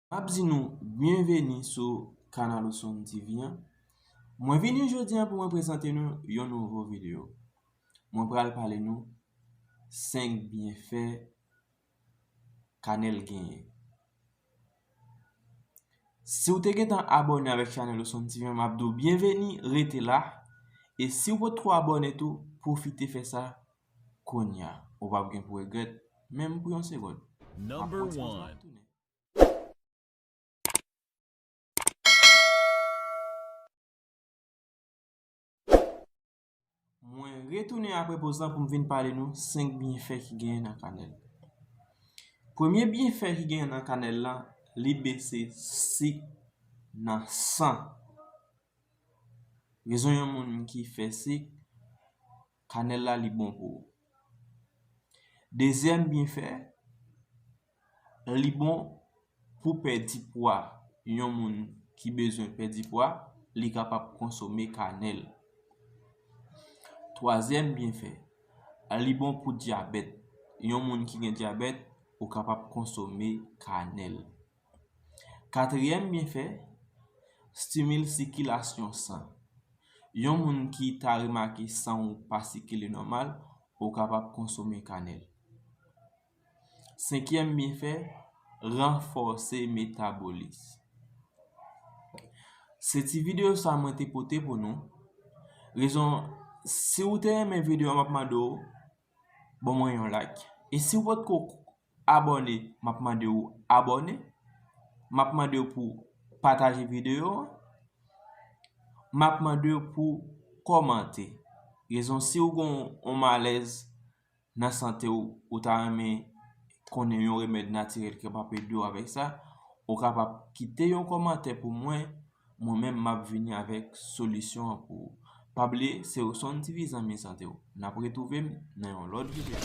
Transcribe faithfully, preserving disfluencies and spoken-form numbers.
M ap di nou byenveni sou kanal Osonn T V an. Mwen vini jodi a pou mwen prezante nou yon nouvo videyo. Mwen pral pale nou senk byenfè kanèl genyen. Si w te gentan abòne avèk chanèl Osonn T V an, m ap di w byenveni, rete la. E si w potko abòne tou, pwofite fè sa kounye a. Ou p ap gen pou regrèt, menm pou yon segonn. M ap pran ti poz, m ap tounen. Mwen retounen apre poz lan pou m vin pale nou senk byenfè ki genyen nan kanèl. Premye byenfè ki genyen nan kanèl lan, li bese sik nan san. Rezon yon moun ki fè sik, kanèl la li bon pou ou. Dezyèm byenfè, li bon pou pèdi pwa. Yon moun ki bezwen pèdi pwa, li kapab konsome kanèl. Twazyèm byenfè, li bon pou dyabèt. Yon moun ki gen dyabèt, ou kapab konsome kanèl. Katriyèm byenfè, stimil sikilasyon san. Yon moun ki ta remake san ou pa sikile nòmal, ou kapab konsome kanèl. Senkyèm byenfè, ranfòse metabolis. Se ti videyo sa mwen te pote pou nou. Rezon, si w te renmen videyo a, m ap mande w ban mwen yon like. E si w potko abòne, m ap mande w abòne. M ap mande w pou pataje videyo an. M ap mande w pou kòmante. Rezon, si w gen yon malèz nan sante w, ou ta renmen konnen yon remèd natirèl ki kapab ede w avèk sa, ou kapab kite yon kòmantè pou mwen. Mwen menm, m ap vini avèk solisyon an pou ou. Pa bliye, se Osonn T V, zanmi sante w. N ap retwouve m nan yon lòt videyo.